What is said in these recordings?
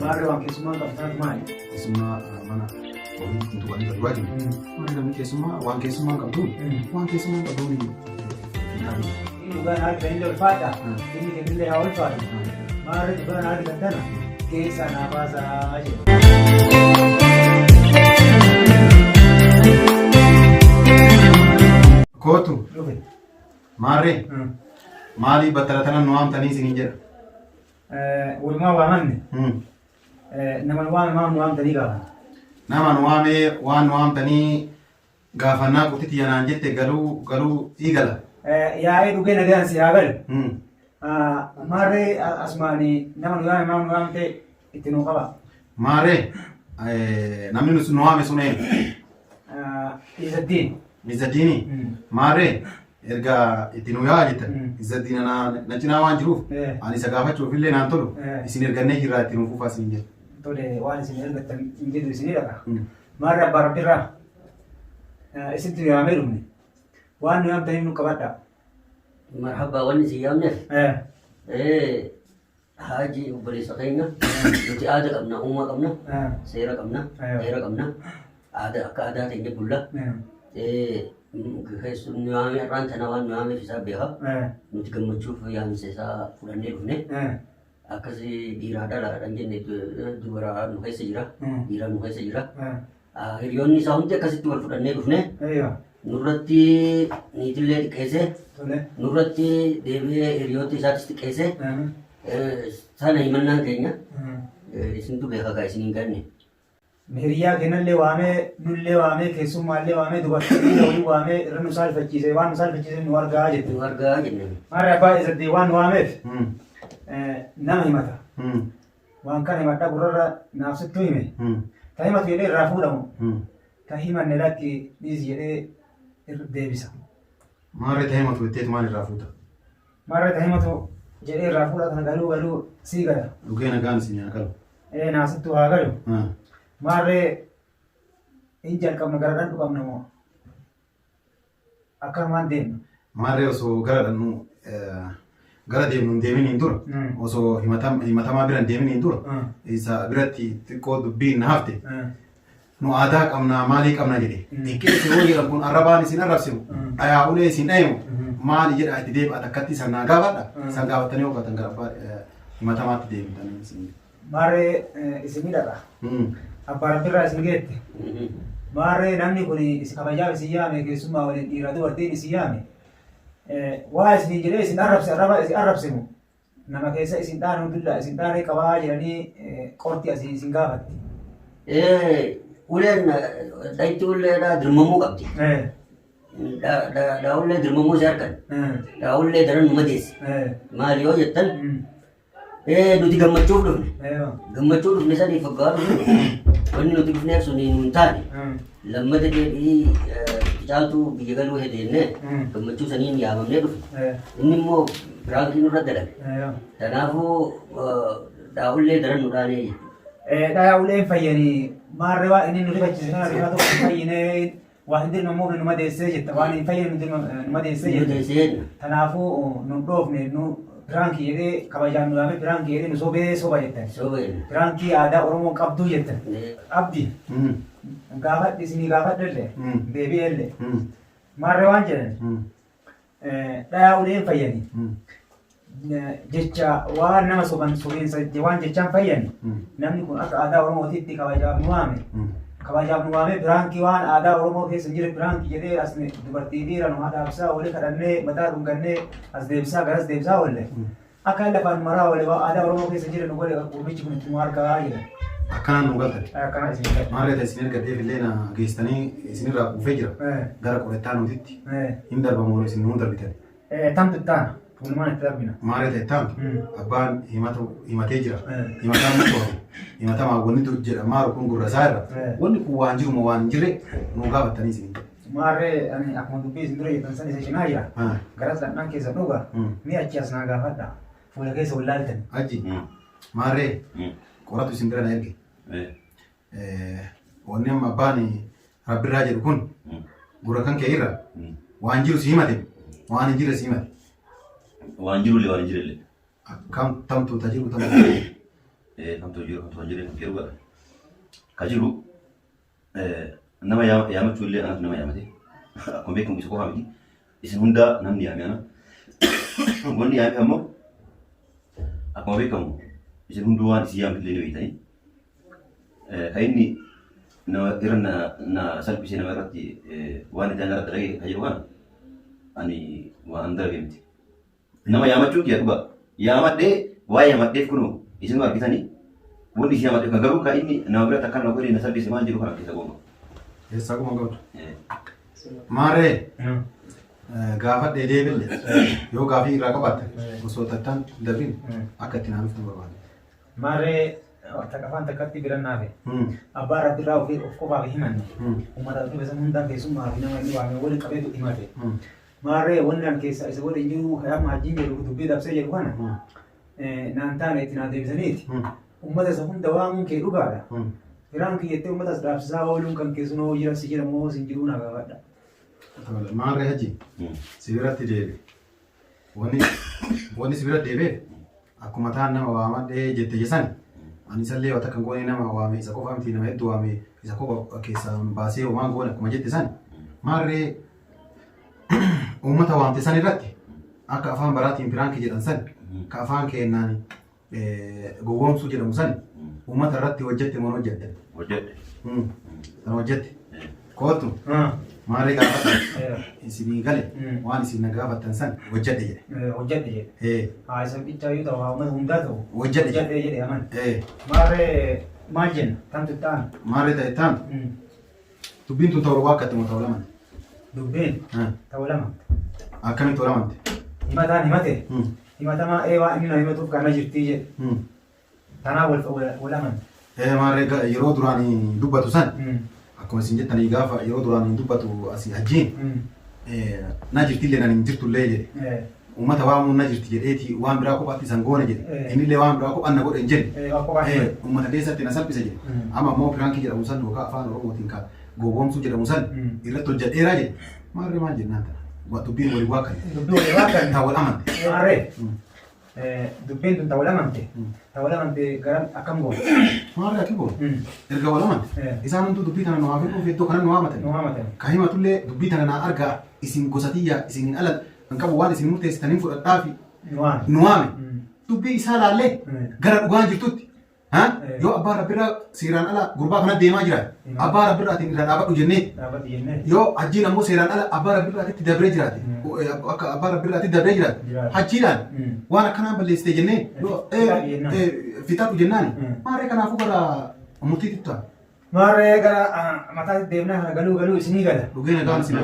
Maarree waan keessummaan qabdu taatu maali? Keessummaa mana ofiitti tuqanii kan duraa jiru. Maarree namni keessummaa waan keessummaan qabduun waan keessummaan qabduun Inni dhugaan harka inni ulfaadha. Inni kennillee haa ulfaatu. Maarree dhugaan harka tana keessaa naa baasaa jedhe. Kootu Dhufe. maarree maalii battala tanan nu waamtanii isiniin jedha. Walumaa waamamne nama nu waame maam nu waamtanii gaafata. Nama nu waamee waan nu waamtanii gaafannaa qutitti yanaan jette galuu galuu igala. Yaa'ee dhugee nagaan si haa galu. Maarree asumaan nama nu waame maam nu waamte itti nuu qaba. Maarree namni nu waame sun eenyu? Izzaddiin. Izzaddiini. Maarree erga itti nu yaa'a jettan Izzaddiin na cinaa waan jiruuf ani isa gaafachuuf illee naan tolu isin ergannee jirraa itti nu fufaa isin jedha. Tole waan isin ergattan hin jedhu isinii dhaqa. Maarree abbaa rabbirraa isintu nu yaamee dhufne. Waan nu yaamtaniif nu qabadha. Marhaba wanni isin yaamneef haaji obboleessa keenya nuti aada qabna, uumaa qabna, seera qabna, heera qabna, aada akka aadaa teenya bulla. Nu yaamee irraan tana waan nu yaameef isaa beeka. Nuti gammachuuf yaamsa isaa fudhannee dhufne. Akkasi dhiiraa dhalaadhaan jenne dubara nu keessa jira, dhiiraa nu keessa jira. Hiriyoonni isaa hundi akkasitti wal fudhannee dhufne. Nurratti niitillee xiqqeesse. Nurratti deebi'ee hiriyoota isaatis xiqqeesse. Sana himannaan keenya isintu beeka kaa isin hin ganne. Hiriyaa kennallee waamee nullee waamee keessummaallee waamee dubartii dhiira waliin waamee irra nu saalfachiise waan nu saalfachiise nu argaa jette. Nu argaa jenne. Maarree abbaa Izzaddiin waan nu waameef nama himata. Waan kana himadha gurrarra naaf sittuu hime. Ta himatu jedhee irraa fuudhamu. Ta himanne lakki dhiisi jedhee irra deebisa. Maarree ta himatu jetteetu maal irraa fuuta? Maarree ta himatu jedhee irraa fuudha tana galuu galuu sii gala. Dhugee nagaan isin haa galu. Ee naa sittuu haa galu. Maarree hin jalqabna gara dhandhu qabna moo? Akkanumaan deemna. Maarree osoo gara dhannu gara deemnu hin deeminiin dura osoo himatamaa bira hin deeminiin dura isa biratti xiqqoo dubbiin na hafte nu aadaa qabnaa maalii qabna jedhe xiqqeessi yoo jedhan kun arrabaan isin arrabsimu dhayaa ulee isin dhayimu maali jedha itti deebi'a takkatti san naa gaafadha san gaafatanii yoo gaafatan gara abbaa himatamaatti deemtanii isin. Maarree isin ni dhaqa. Abbaa Rabbirraa isin geette. Maarree namni kun isin kabajaaf isin yaame keessummaa waliin dhiira dubartiin isin yaame. Waa isin jedhee isin arrabse arraba isin arrabsimu. Nama keessa isin dhaanuu dullaa isin dhaanee qabaa jedhanii qorti asii isin gaafatti. Uleen dhayitti uleedhaa dirmamuu qabdi. Daawullee dirmamuu ishee harkan. Daawullee daran nu madeesse. Maali yoo jettan Nuti gammachuuf dhufne. Gammachuu dhufne saniif hoggaa dhufne wanni nuti dhufneef sun nu hin taane. Lammata deebi'ii caaltuu biyya galuu hedeenne gammachuu saniin yaamamnee dhufne. Inni immoo piraankii nurra dalage. Kanaafuu dhaa'ullee daran nu dhaanee jechuudha. Dhayaa uleen fayyanii maarree waan inni nu rifachiise kana rifaa tokko fayyinee Waan hin dirmammuuf nu madeessee jetta. Waan hin fayyine nu madeessee Nu jetta. madeessee jenna. Kanaafuu nu dhoofne nu piraankii jedhee kabajaan nu yaamee piraankii jedhee nu sobee soba jettan. Soba jenna. Piraankii aadaa Oromoon qabduu jettan. Abdi gaafadhi isinii gaafadhellee deebi'ellee maarree waan jedhan dhayaa uleen fayyani. Jecha waan nama soban sobiinsa waan jechaan fayyani. Namni kun akka aadaa Oromootiitti kabajaaf nu waame. Kabajaaf nu waamee piraankii waan aadaa Oromoo keessa hin jirre piraankii jedhee as dubartii dhiira nu haadhaabsaa oole kadhannee mataa dhungannee as deebisaa garas deebisaa oolle. Akka lafaan maraa oole waan aadaa Oromoo keessa hin jirre nu godhe gurbichi kun itti nu argaa jedhan. Akkanaan nu galtan. Akkana isin galtan. Maarree ta'e isin ergadheef illee na geessitanii isinirraa quufee jira. Gara qorattaa nuutitti hin darbamu isin nuu darbitan. Tamtu itti aana. Walumaan itti darbina. Maarree ta'e taantu abbaan himatu himatee jira. Himataan ni to'atu. Himatamaa wanni jedhamaa kun gurra isaa irra. Wanni kun waan jiru moo waan hin jirre nuu gaafattanii isin. Maarree ani akkuma dubbii isin dura jettan san isa cinaa jira. Garas dhandhaan keessa dhuga. Mee achi as naa gaafadha. Fuula keessa wallaaltan. Aji. Maarree qoratu isin bira na erge. Wanni amma abbaan rabbirraa jedhu kun gurra kan kee irra waan jiru si himate waan hin jirre si himate. Waan jirullee waan hin jirrellee. Akkam tamtu ta jiru tamtu. Kamtu jiru kamtu kan jiru kan jiru ka jiru nama yaamachuu illee anatu nama yaamate. Akkuma beekamu isa qofa miti. Isin hundaa namni yaame ana. Wanni yaame ammoo akkuma beekamu isin hunduu waan isin yaamte illee ni beektanii. Kan inni nama irra na salphisee nama irratti waan itti irratti dalagee kan jiru kana ani waan dalagee miti. Nama yaamachuun kiyya dhugaa. Yaamadhee waa yaamadheef kunoo isinuu argitanii wanni isin yaamadheef kan garuu kan inni nama biratti akkana na godhe na salphise maal jedhu kana keessa gooma. Keessaa kuma qabdu. Maarree gaafadhee deebille yoo gaafii irraa qabaatte osoo tattaan dabrin akka itti naanuftu barbaade. Maarree takka afaan takkatti biran naafe. Abbaa irratti irraa ofii of qofaaf himanne. Uummata dhufe san hundaa keessummaa fi nama inni waame waliin qabeetu himate. Maarree wanni an keessaa isa waliin jiru kan amma hajjiin jedhu dubbii dabsee jedhu kana naan taane itti naa deebisaniiti. Uummata isa hunda waamuun kee dhugaadha. Firaan kiyyattee uummata as dhaabsisaa ooluun kan keessumaa jira si jira moo sin jiruu naa gaafadha. Maarree hajji si biratti deebi. Wanni si bira deebi'eef akkuma taan nama waamadhee jette jesan ani isallee waan takka hin goone nama waame isa qofa miti nama hedduu waame isa qofa keessaa baasee homaan goone akkuma jette san maarree uummata waamte san irratti akka afaan baraatiin piraankii jedhan san ka afaan keennaan gowwoomsuu jedhamu san uummata irratti hojjette moo hojjette? Hojjedhe. San hojjette. Kootu maarree gaafadha isinii gale waan isin na gaafattan san hojjedhe jedhe. Hojjedhe jedhe. Haa isa bichaa yoo ta'u haa uummata hundaa ta'u. Hojjedhe jedhe. Hojjedhe jedhe aman. Maarree maal jenna tamtu itti aanu. Maarree ta'e ta'an dubbiin tun ta'uu akka itti ta'uu laman. Dubbiin ta'uu lama. Akkamitti ta'uu lamante? Himataan himate. Himatamaa ee waan inni na himatuuf kana jirtii jedhe. Tanaa wal amante. Maarree yeroo duraan dubbatu san akkuma isin jettanii gaafa yeroo duraan dubbatu asii hajjiin na jirtillee nan hin jirtullee jedhe. Uummata waamuun na jirti jedheeti waan biraa kophaatti isan goone jedhe. Innillee waan biraa kophaan na godhe hin jedhe. Uummata keessatti na salphise jedhe. Amma immoo piraankii jedhamu san yookaan afaan Oromootiin kan gowwoomsuu jedhamu san irratti hojjedheeraa jedhe. Maarree maal jennaan tana? Dubbiin walii waa kan. Dubbii walii waa kan. Taa wal amante. Maarree. Dubbiin tun ta wal amante. Ta wal amante garam akkam goone? Maarree akki goone? Erga wal amante. Isaan hunduu dubbii tana nu haa fedhuuf iddoo kana nu waamatan. Nu waamatan. Ka himatullee dubbii tana naa argaa isin gosatiyyaa isin ala kan qabu waan isin murteessitaniin fudhadhaafi Nu waame. nu waame. Dubbii isaa laallee gara dhugaan jirtutti yoo abbaa rabbirraa seeraan ala gurbaa kana deemaa jira abbaa rabbirraatiin irraa dhaabadhu jennee Dhaabbatu jennee. yoo hajjiin ammoo seeraan ala abbaa rabbirraatitti dabree jiraate akka abbaa rabbirraatitti dabree jiraate hajjiidhaan waan akkanaan balleessite jennee fixadhu jennaan maarree kanaafuu gara murtiitti ta'a. Maarree gara mataatti deemnaa kana galuu galuu isinii gala. Dhugee nagaan isin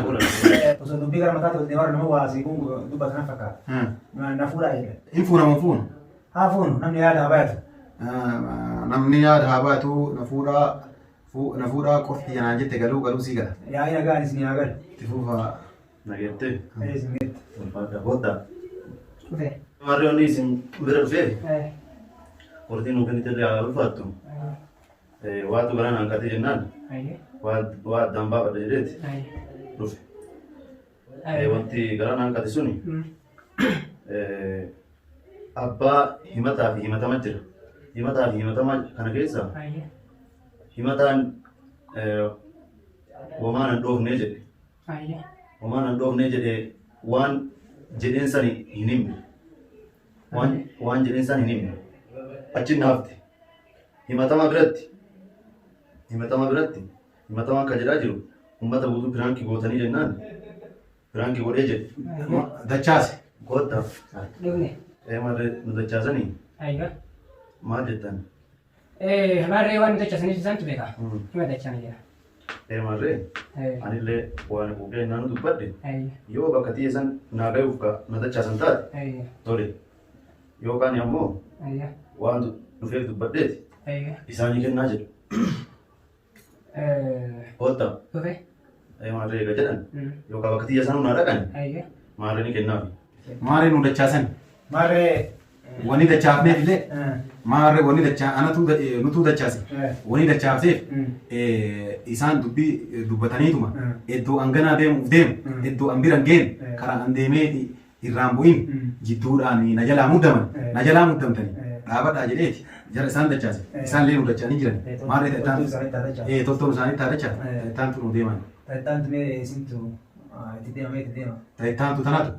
Osoo dubbii gara mataatti ol deemaa nama waa asii kun dubbatan fakkaata. Na fuudhaa jedhe. Hin fuunamu fuunu. Haa fuunu namni yaada haa baay'atu. Namni yaada haa baay'atu na fuudhaa na fuudhaa qofti yanaan jette galuu galuu sii gala. Yaa'ii nagaan isinii haa galu. Itti fuufaa. Nageettee. Isin geette. Ulfaadha booda. Dhufe. Maarree wanni isin bira dhufee hortiin nuu kennite illee haa ulfaattu. Waatu gara naan qatee jennaan waa addaan baafadha jedheeti dhufe. Wanti gara naan qate suni abbaa himataa fi himatama jira. Himataa fi himatama kana keessa himataan homaa nan dhoofnee jedhe. Homaa nan dhoofnee jedhe waan jedheen sani hin himne. Waan jedheen san hin himne. Achi naafte. Himatama biratti himatama biratti himatamaan kan jedhaa jiru uummata guutuu piraankii gootanii jennaan piraankii godhee jedhe. Dachaase. Goota. Dhufne. Maarree nu dachaasanii maal jettan? Maarree waan nu dachaasaniif isaantu beeka. Hima dachaana jira. Maarree anillee waan quuqee naanu dubbadhe yoo bakka xiyya san naa gayuuf ka na dachaasan taate tole yookaan ammoo waan dhufeef dubbadheeti isaanii kennaa jedhu. Kootta. Dhufe. Maarree eega jedhan yookaan bakka xiyya sanuu naa dhaqan maarree ni kennaafi. Maarree nu dachaasan. Maarree. Wanni dachaafneef illee maarree wanni dachaa anatu nutuu dachaase wanni dachaafteef isaan dubbii dubbataniituma iddoo an ganaa deemuuf deemu iddoo an bira hin geenne karaa an deemee irraan bu'in jidduudhaan na jalaa muddaman na jalaa muddamtanii dhaabadhaa jedheeti. Jara isaan dachaase. Isaan illee nu dacha'anii jiran. Maarree Toltuun ta'ettaan isaanii taatachaa. toltoon isaanii taatachaa. Ta'ettaantu nu deeman. Ta'ettaan tumee isintu itti deemamee itti deema. Ta'ettaantu tanaatu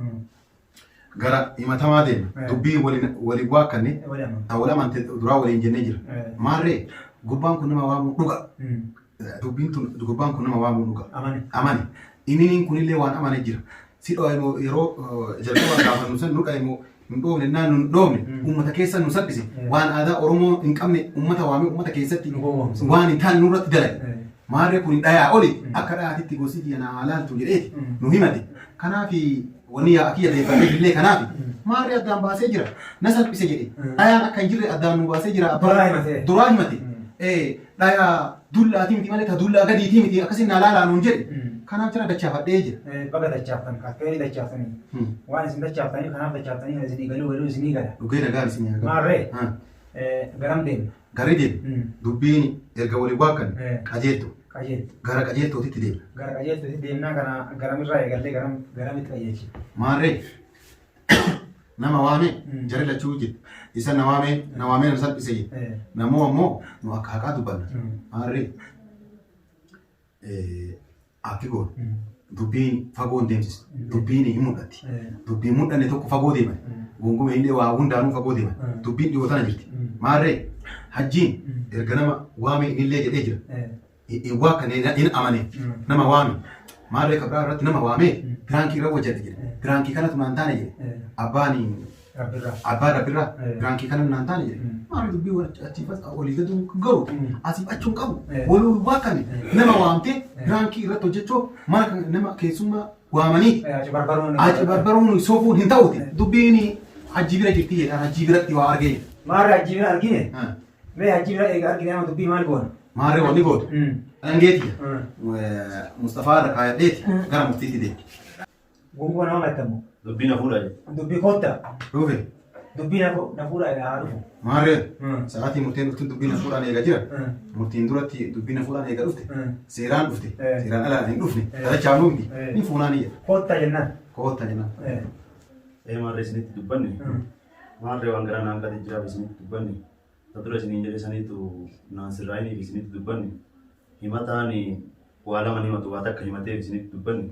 gara himatamaa deema. Dubbii waliin waakkanne Walama. ta wal amante duraa waliin jennee jira. Maarree gurbaan kun nama waamuu dhuga. Dubbiin tun gurbaan kun nama waamuu dhuga. Amane. Amane. Inni kunillee waan amane jira. Si dho'a yeroo jalqaba gaafannu san nu dha'imoo hin dhoofne naan nu hin dhoofne uummata keessa nu salphise waan aadaa Oromoo hin qabne uummata waamee uummata keessatti Nu gowwoomse. waan hin taane nurratti dalage. Maarree kun dhayaa oli akka dhayaatitti gosi kiyya naa laaltu jedheeti nu himate. Kanaaf wanni yaa kiyya deeffadhee illee kanaaf maarree addaan baasee jira. Na salphise jedhe. Dhayaan akka hin jirre addaan nu baasee jira. Duraa himate. Duraa himate. Dhayaa dullaatii miti malee ta dullaa gadiitii miti akkasiin naa laalaa nuun jedhe. Kanaaf jira dachaafadhee jira. Baga dachaaftan kaffee dachaaftanii. Waan isin dachaaftanii kanaaf dachaaftanii isinii galuu galuu isinii gala. Dhugee nagaan isin yaa galu. Maarree garam deemna? Garri deema. Dubbiin erga waliin waaqanne qajeeltu. Qajeeltu. Gara qajeeltootitti deema. Gara qajeeltuutti deemnaa kana garamirraa eegallee garam garamitti qajeelchi? Maarree nama waame jara lachuu jira. Isa na waame na waamee na salphise jira. Namoo ammoo nu akka haqaa dubbanna. Maarree akki goona. Dubbiin fagoo hin deemsisu. Dubbiin hin mul'atti. Dubbiin mul'anne tokko fagoo deeman. Gongume illee waa hundaanuu fagoo deeman. Dubbiin dhiyoo tana jirti. Maarree hajjiin erga nama waame illee jedhee jira. Waa kan hin amane nama waame. Maarree kabraa irratti nama waame piraankii irra hojjedhe jedhe. Piraankii kanatu naan taane jedhe. Abbaan Rabbirraa. abbaa rabbirraa piraankii kana naan taane jedhe. Maarree dubbii achiif olii gadi garuu asiif achi hin qabu. Waluu waa kan nama waamtee piraankii irratti hojjechuu mana nama keessummaa waamanii Aci barbaruun. aci barbaruun sofuun hin ta'uti. Dubbiin hajji bira jirti jedhaan hajji biratti waa argee. Maarree hajji bira argine? Mee hajji bira eega argine amma dubbii maal goona? Maarree wanni gootu. Dhangeeti. Mustafaa irra kaayadheeti gara murtiitti deemti. Gungoo nama mattamu. Dubbii na fuudhaa jedhe. Dubbii kootta. Dhufe. Dubbii na fuudhaa haa dhufu. Maarree sa'aatii murteen dhuftu dubbii na fuudhaan eega jira. Murtiin duratti dubbii na fuudhaan eega dhufte. Seeraan dhufte. Seeraan alaan hin dhufne. Dhalachaa nuumti. Ni fuunaan iyya. Kootta jennaan. Kootta jennaan. Maarree isinitti dubbanne. Maarree waan garaa naan gadi jiraaf isinitti dubbanne. Ta dura isiniin jedhe saniitu naan sirraa'iniif isinitti dubbanne. Himataan waa lama himatu waa takka himateef isinitti dubbanne.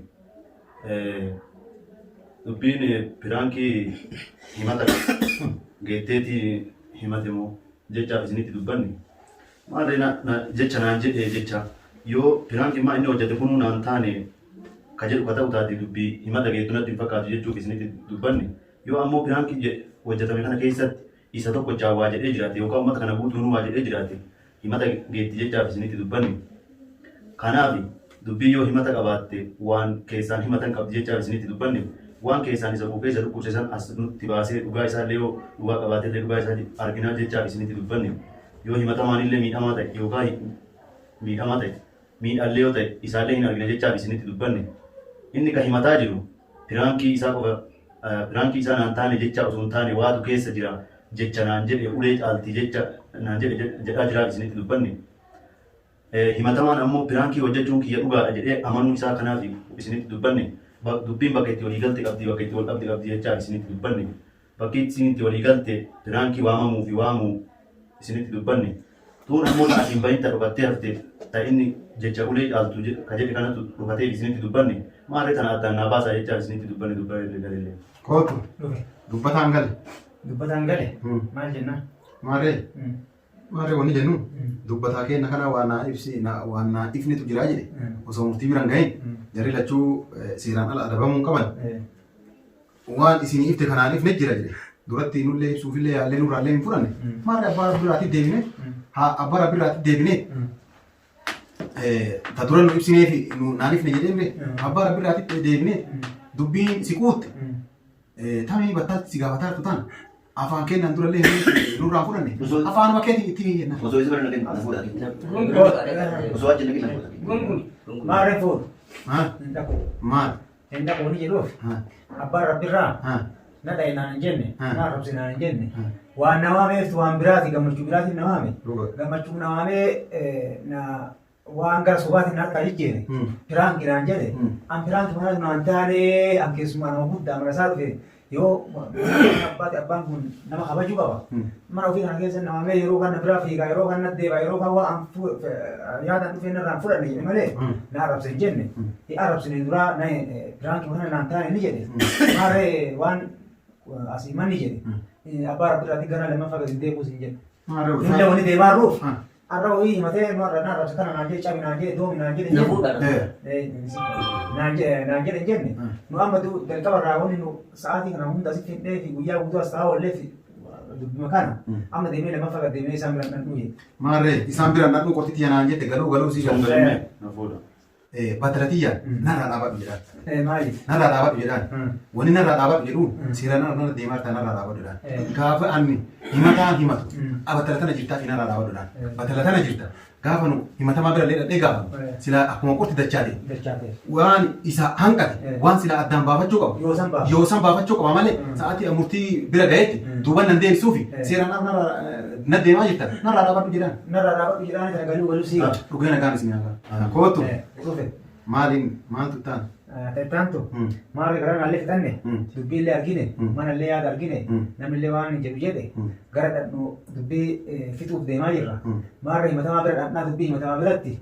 Dubbiin piraankii himata geetteetii himate moo jechaaf isinitti dubbanne. Maarree jecha naan jedhe jecha yoo piraankii maa inni hojjete kunuu naan taane ka jedhu ka ta'u taate dubbii himata geettu natti hin fakkaatu jechuuf isinitti dubbanne. Yoo ammoo piraankii hojjetame kana keessatti isa tokko waa jedhee jiraate yookaan uummata kana guutuun waa jedhee jiraate himata geetti jechaaf isinitti dubbanne. Kanaaf dubbii yoo himata qabaatte waan keessaan himatan qabdi jechaaf isinitti dubbanne waan keessaan isa buukee isa dhukkubse san as nutti baasee dhugaa isaallee yoo dhugaa qabaatellee dhugaa isaa arginaa jechaaf isinitti dubbanne yoo himatamaan illee miidhamaa ta'e yookaan miidhamaa ta'e miidhaallee yoo ta'e isaallee hin argina jechaaf isinitti dubbanne inni ka himataa jiru piraankii isaa qofa piraankii isaa naan taane jecha osoo hin taane waatu keessa jira jecha naan jedhe ulee caalti jecha naan jedhe jedhaa jiraaf isinitti dubbanne. Himatamaan ammoo piraankii hojjechuun kiyya dhugaadha jedhee amanuu isaa kanaaf isinitti dubbanne dubbiin bakka itti walii galte qabdi bakka itti wal qabdi qabdi jechaa isinitti dubbanne bakki itti walii galte piraankii waamamuu fi waamuu isinitti dubbanne tuun ammoo ta'a hin bahin ta dhugattee hafte ta inni jecha ulee caaltu ka jedhe kanatu dhugatee isinitti dubbanne maarree tana addaan naa baasaa jechaa isinitti dubbanne dubbanne galillee. Kootu. Dhufe. Dubbataan gale. Dubbataan gale. Maal jennaan? Maarree. Maarree wanni jennu dubbataa keenya kana waan naa ibsi waan naa ifnitu jira jedhe osoo murtii biraan gahin jarri lachuu seeraan ala adabamuu hin qaban. Waan isin ifte kanaan ifne jira jedhe duratti nullee ibsuufillee yaallee nurraallee hin fudhanne maarree abbaa rabbirraatti deebine haa abbaa rabbirraatti deebine ta dura nu ibsineefi nu naan ifne jedhee abbaa rabbirraatti deebine dubbiin si kuutte tamii battaatti si gaafataa jirtu tan afaan kennaan durallee nurraan fudhanne afaanuma keetiin itti jenna. Osoo isa bira naqin na fuudhaa. Osoo achi naqin na fuudhaa. Gungumi. Maarree fuudhu. Hin dhaqu. Maal? Hin dhaqu ni jedhuuf. Abbaan rabbirraa na dhaye naan hin jenne na arrabse naan hin jenne waan na waameef waan biraati gammachuu biraatiin na waame gammachuu na waamee na waan gara sobaatiin na harkaa jijjiire piraanki naan jedhe an piraanki mana naan taane an keessumaa nama guddaa mana isaa dhufe Yoo mana abbaati abbaan kun nama kabajuu qaba. Mana ofii kana keessa nama mee yeroo kan na biraa fiigaa yeroo kan na deeba yeroo kan waa an yaadan dhufee narraan fudhanne jedhe malee na arrabse hin jenne. Hin arrabsine duraa na piraankii kana naan taane ni jedhe. Maarree waan asii manni jedhe. Abbaa rabbi irraatii gara lammaffaa gadi hin deebi'u siin jedhe. Maarree Nullee ulfaata. wani deemaa jirruuf Ah. har'a wayii himatee nu har'a na arrabse kana naan jedhe cabi naan jedhe doomi naan jedhe Na hin fuudha. jenne. Eh. Naan jedhe naan jedhe hin jenne. Mm. Nu amma jalqaba irraa wanni nu sa'aatii kana hunda asitti hin dheefi guyyaa guutuu as taa'aa oolleef dubbima kana amma deemee lammaffaa gad deemee isaan biraan dhandhuu jedhe. Maarree isaan biraan dhaquu qorti tiyya naan jette galuu galuu sii galu. Na fuudha. Batala tiyya Mm. narraa dhaabadhu jedhaan. Maaliif? Narraa dhaabadhu jedhaan. Mm. Wanni narraa dhaabadhu jedhuun Mm. seera narra narra deemaa jirta narraa dhaabadhu jedhaan. Eh. Gaafa ani himataan himatu Mm. batala tana jirtaa fi narraa dhaabadhu jedhaan. Eh. Batala tana jirta gaafa nu himatamaa bira illee dhaqnee gaafanu Eh. silaa akkuma qorti dachaate Dachaate. waan isa hanqate Eh. waan silaa addaan baafachuu qabu. Yoo san baafa. Yoo san baafachuu qaba malee Mm. sa'aatii murtii bira gaheetti Mm. duuba nan deebisuufi Eh. seera narra na deemaa jirta narraa dhaabadhu jedhaan. Narraa dhaabadhu jedhaan kana galuu galuu sii galu. Dhugee nagaan isin haa kootu Dhufe. maaliin maaltu ta'an? Tattaantu maarree gara naallee fixanne dubbiillee argine manallee yaada argine namnillee waan hin jedhu jedhe gara dhadhu dubbii fixuuf deemaa jirra. Maarree himatamaa bira dhadhnaa dubbii himatamaa biratti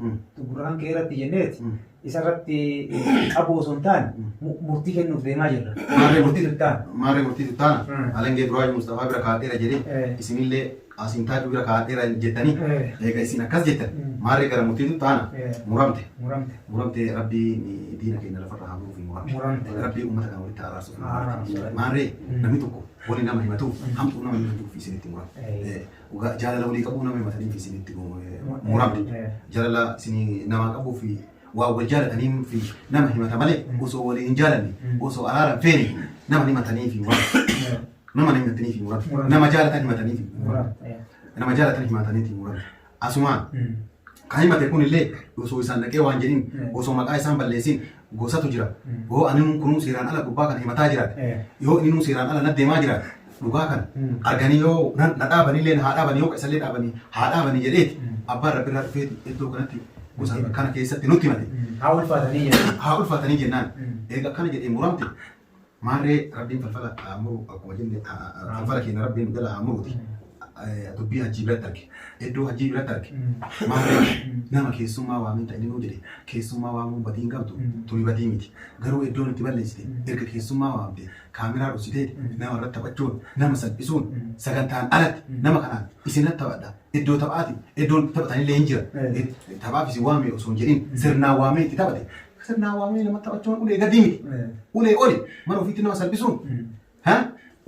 gurra kan kee irratti jenneeti isarratti qabuu osoo hin taane murtii kennuuf deemaa jirra. Maarree Murtii tuttaan. Maarree murtii tuttaana Mm. alangee Duraaji Mustafaa bira kaadheera jedhee isinillee asiin taajuu bira kaadheera jettanii eega isin akkas jettan maarree gara murtii tuttaana muramte Muramte. muramte rabbii diina keenya lafarra haa muruuf muramte Muramte. rabbii uummata kana walitti araarsuuf Araarsuuf. muramte maarree namni tokko wani nama himatu hamtuu nama himatuuf isinitti muramte jaalala walii qabuu nama himataniif isinitti muramte jaalala isinii namaa qabuu fi waa wal jaalatanii fi nama himata malee osoo walii hin jaalanne osoo araara hin feene nama himatanii fi muramte nama himatanii fi muramte Muramte. nama jaalatan himatanii fi muramte Muramte. nama jaalatan himatanii fi muramte asumaan kan himate kun illee osoo isaan dhaqee waan jedhin osoo maqaa isaan balleessin gosatu jira yoo ani kunuu seeraan ala gubbaa kana himataa jiraate yoo inni seeraan ala na deemaa jiraate dhugaa kana arganii yoo na dhaabanillee haa dhaabanii yoo isallee dhaabanii haa dhaabanii jedheeti abbaan rabbirraa dhufeeti iddoo kanatti gosa kana keessatti nutti himate Haa ulfaatanii jedhe. haa ulfaatanii jennaan eega akkana jedhee muramte maarree rabbiin falfala haa muru akkuma jenne falfala keenya rabbiin nu jala haa muruuti dubbii hajjii biratti arge iddoo hajjii biratti arge maarree nama keessummaa waameen ta'e nuu jedhe keessummaa waamuun badii hin qabdu tuni badii miti garuu iddoon itti balleessite erga keessummaa waamte kaameraa dhoksitee nama irratti taphachuun nama salphisuun sagantaan alatti nama kanaan isinatti taphadha iddoo taphaati iddoon taphatanillee hin jira taphaaf isin waame osoo hin jedhin sirnaan waamee itti taphate sirnaan waamee nama taphachuun ulee gadii miti ulee oli mana ofiitti nama salphisuun ha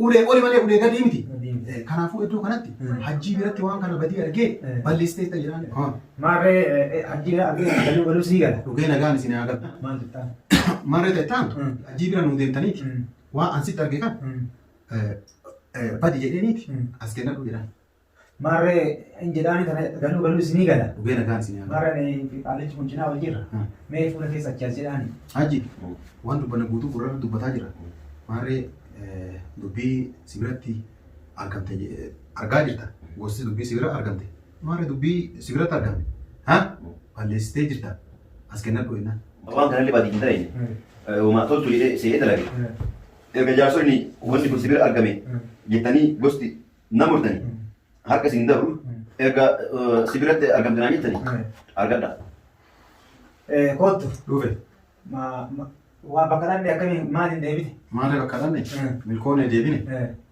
ulee oli malee ulee gadii miti Gadii miti. Kanaafuu iddoo kanatti hajjii biratti waan kana badii argee balleessitee ta'e jedhaan. Maarree hajjii argee galuu galuu sii gala. Dhugee nagaan isin haa galu. Maal jettaan? Maarree ta'e taantu hajjii bira nuu deemtaniiti waan ansitti arge kan badi jedheeniiti as kennadhu jedhaan. Maarree hin jedhaani kana galuu galuu isinii gala. Dhugee nagaan isin haa galu. Maarree qaalichi kun cinaa wal jirra. Mee fuula keessa achi as jedhaani. Hajji waan dubbanna guutuu gurra dubbataa jira. Maarree dubbii si biratti argamte argaa jirta. Gosti dubbii si bira argamte. Maarree dubbii si biratti argamte. Ha? Balleessitee jirta. As kennadhu jennaan. Waan kanallee badii hin ta'ine. Uumaa toltu jedhee se'ee dalage. Erga jaarsonni wanni kun sibira argame jettanii gosti na murtanii harka isin dabru erga sibiratti argamte naan jettanii argadha. Kottu. Dhufe. Waa bakka dhanne akkamiin maaliin deebite? Maarree bakka dhanne milkoonee deebine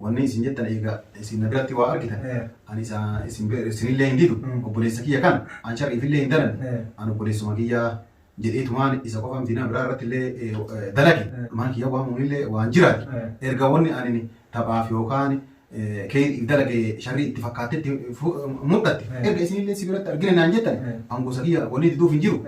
wanni isin jettan eega isin na biratti waa argitan ani isa isin isinillee hin didu obboleessa kiyya kan an shar'iifillee hin dalanne an obboleessuma kiyya jedheetumaan isa qofa miti nama biraa irratti illee dalage maan kiyya waamuunillee waan jiraati erga wanni ani taphaaf yookaan keeyriif dalage sharrii itti fakkaattetti mul'atte erga isinillee si biratti argine naan jettan an gosa kiyya wanni diduuf hin jiru.